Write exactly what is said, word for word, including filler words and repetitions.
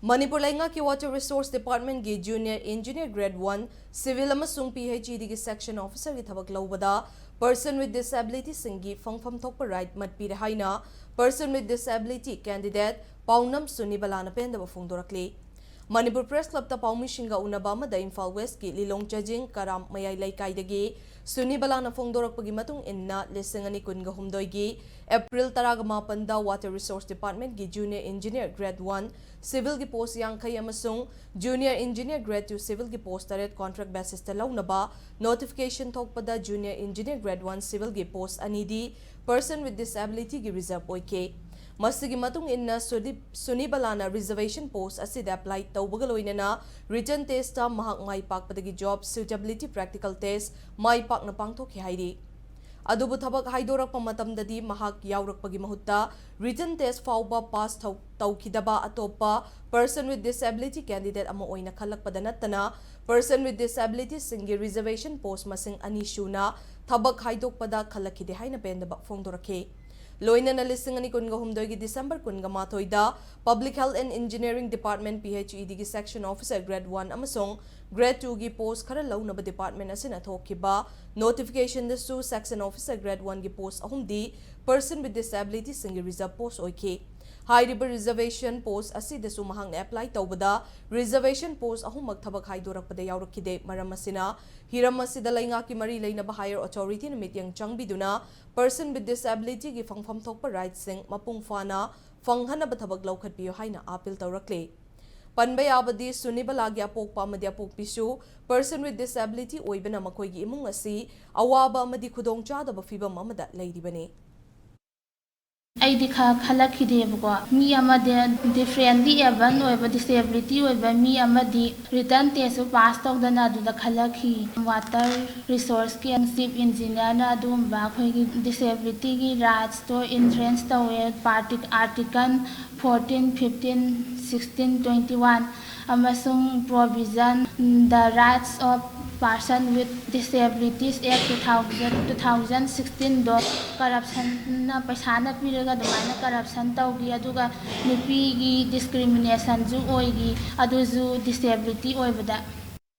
ꯃꯅꯤꯄꯨꯔ ꯂꯩꯉꯥꯛꯀꯤ Water Resource Department ꯒꯤ Junior Engineer Grade one Civil ꯑꯃꯁꯨꯡ P H E D ꯒꯤ Section Officer ꯒꯤ ꯊꯕꯛ ꯂꯧꯕꯗ Person with Disability ꯁꯤꯡꯒꯤ ꯐꯪꯐꯝ ꯊꯣꯛꯄ right ꯃꯠꯄꯤꯔꯦ ꯍꯥꯏꯅ Person with Disability candidate ꯄꯥꯎꯅꯝ ꯁꯨꯅꯤꯕꯂꯥꯅ ꯄꯦꯟꯗꯕ ꯐꯣꯡꯗꯣꯔꯛꯂꯤ꯫ ꯃꯅꯤꯄꯨꯔ Press Club ꯇ ꯄꯥꯎꯃꯤꯁꯤꯡꯒ ꯎꯅꯕ ꯑꯃꯗ ꯏꯝꯐꯥꯜ West ꯀꯤ ꯂꯤꯂꯣꯡ ꯆꯥꯖꯤꯡ ꯀꯔꯥꯝ ꯃꯌꯥꯏ ꯂꯩꯀꯥꯏꯗꯒꯤ ꯁꯨꯅꯤꯕꯂꯥꯅ ꯐꯣꯡꯗꯣꯔꯛꯄꯒꯤ ꯃꯇꯨꯡ ꯏꯟꯅ, ꯂꯤꯁꯤꯡ ꯑꯅꯤ ꯀꯨꯟꯒ ꯍꯨꯝꯗꯣꯏꯒꯤ April ꯇꯔꯥꯒ ꯃꯥꯄꯟꯗ Water Resource Department ꯒꯤ Junior Engineer Grade one Civil ꯒꯤ post ꯌꯥꯡꯈꯩ ꯑꯃꯁꯨꯡ Junior Engineer Grade two Civil ꯒꯤ post ꯇꯔꯦꯠ contract basis ꯇ ꯂꯧꯅꯕ notification ꯊꯣꯛꯄꯗ, Junior Engineer Grade one Civil ꯒꯤ post ꯑꯅꯤꯗꯤ Person with Disability ꯒꯤ reserve ꯑꯣꯏꯈꯤ꯫ ꯃꯁꯤꯒꯤ ꯃꯇꯨꯡ ꯏꯟꯅ ꯁꯨꯗꯤꯞ ꯁꯨꯅꯤꯕꯂꯥꯅ reservation post ꯑꯁꯤꯗ apply ꯇꯧꯕꯒ ꯂꯣꯏꯅꯅ written test ꯇ ꯃꯍꯥꯛ ꯃꯥꯏ ꯄꯥꯛꯄꯗꯒꯤ job suitability practical test ꯃꯥꯏ ꯄꯥꯛꯅ ꯄꯥꯡꯊꯣꯛꯈꯤ ꯍꯥꯏꯔꯤ꯫ ꯑꯗꯨꯕꯨ ꯊꯕꯛ ꯍꯥꯏꯗꯣꯔꯛꯄ ꯃꯇꯝꯗꯗꯤ ꯃꯍꯥꯛ ꯌꯥꯎꯔꯛꯄꯒꯤ ꯃꯍꯨꯠꯇ written test ꯐꯥꯎꯕ pass ꯇꯧ-, ꯇꯧꯈꯤꯗꯕ ꯑꯇꯣꯞꯄ Person with Disability candidate ꯑꯃ ꯑꯣꯏꯅ ꯈꯜꯂꯛꯄꯗ ꯅꯠꯇꯅ, Person with Disability ꯁꯤꯡꯒꯤ reservation post ꯃꯁꯤꯡ ꯑꯅꯤ ꯁꯨꯅ ꯊꯕꯛ ꯍꯥꯏꯗꯣꯛꯄꯗ ꯈꯜꯂꯛꯈꯤꯗꯦ ꯍꯥꯏꯅ ꯄꯦꯟꯗꯕ ꯐꯣꯡꯗꯣꯔꯛꯈꯤ꯫ ꯂꯣꯏꯅꯅ ꯂꯤꯁꯤꯡ ꯑꯅꯤ ꯀꯨꯟꯒ ꯍꯨꯝꯗꯣꯏꯒꯤ December ꯀꯨꯟꯒ ꯃꯥꯊꯣꯏꯗ Public Health and Engineering Department P H E D ꯒꯤ Section Officer Grade one ꯑꯃꯁꯨꯡ Grade two ꯒꯤ post ꯈꯔ ꯂꯧꯅꯕ department ꯑꯁꯤꯅ ꯊꯣꯛꯈꯤꯕ notification ꯗꯁꯨ Section Officer Grade one ꯒꯤ post ꯑꯍꯨꯝꯗꯤ Person with Disability ꯁꯤꯡꯒꯤ reserve post ꯑꯣꯏꯈꯤ꯫ ꯍꯥꯏꯔꯤꯕ reservation post ꯑꯁꯤꯗꯁꯨ ꯃꯍꯥꯛꯅ apply ꯇꯧꯕꯗ reservation post ꯑꯍꯨꯝꯃꯛ ꯊꯕꯛ ꯍꯥꯏꯗꯣꯔꯛꯄꯗ ꯌꯥꯎꯔꯛꯈꯤꯗꯦ꯫ ꯃꯔꯝ ꯑꯁꯤꯅ ꯍꯤꯔꯝ ꯑꯁꯤꯗ ꯂꯩꯉꯥꯛꯀꯤ ꯃꯔꯤ ꯂꯩꯅꯕ higher authority ꯅ ꯃꯤꯠꯌꯦꯡ ꯆꯪꯕꯤꯗꯨꯅ Person with Disability ꯒꯤ ꯐꯪꯐꯝ ꯊꯣꯛꯄ right ꯁꯤꯡ ꯃꯄꯨꯡ ꯐꯥꯅ ꯐꯪꯍꯟꯅꯕ ꯊꯕꯛ ꯂꯧꯈꯠꯄꯤꯌꯨ ꯍꯥꯏꯅ appeal ꯇꯧꯔꯛꯂꯤ꯫ ꯄꯟꯕ ꯌꯥꯕꯗꯤ, ꯁꯨꯅꯤꯕꯂꯥꯒꯤ ꯑꯄꯣꯛꯄ ꯑꯃꯗꯤ ꯑꯄꯣꯛꯄꯤꯁꯨ Person with Disability ꯑꯣꯏꯕꯅ ꯃꯈꯣꯏꯒꯤ ꯏꯃꯨꯡ ꯑꯁꯤ ꯑꯋꯥꯕ ꯑꯃꯗꯤ ꯈꯨꯗꯣꯡꯆꯥꯗꯕ ꯐꯤꯚꯝ ꯑꯃꯗ ꯂꯩꯔꯤꯕꯅꯤ꯫ ꯑꯩꯗꯤ ꯈ-, ꯈꯜꯂꯛꯈꯤꯗꯦꯕꯀꯣ꯫ ꯃꯤ ꯑꯃꯗꯤ differently abled ꯑꯣꯏꯕ, disability ꯑꯣꯏꯕ ꯃꯤ ꯑꯃꯗꯤ written test ꯁꯨ pass ꯇꯧꯗꯅ ꯑꯗꯨꯗ ꯈꯜꯂꯛꯈꯤ꯫ Water Resource ꯀꯤ Chief Engineer ꯅ ꯑꯗꯨꯒꯨꯝꯕ ꯑꯩꯈꯣꯏꯒꯤ disability ꯒꯤ rights ꯇꯣ infringe ꯇꯧꯋꯦ꯫ Parti-, Article fourteen, fifteen, sixteen, twenty one ꯑꯃꯁꯨꯡ provision, the rights of Person with Disabilities Act two thousand, two thousand sixteen ꯗꯣ ꯀꯔꯞꯁꯟꯅ, ꯄꯩꯁꯥꯅ ꯄꯤꯔꯒ ꯑꯗꯨꯃꯥꯏꯅ ꯀꯔꯞꯁꯟ ꯇꯧꯈꯤ꯫ ꯑꯗꯨꯒ ꯅꯨꯄꯤꯒꯤ ꯗꯤꯁꯀ꯭ꯔꯤꯃꯤꯅꯦꯁꯟꯁꯨ ꯑꯣꯏꯈꯤ, ꯑꯗꯨꯁꯨ ꯗꯤꯁꯦꯕꯤꯂꯤꯇꯤ ꯑꯣꯏꯕꯗ꯫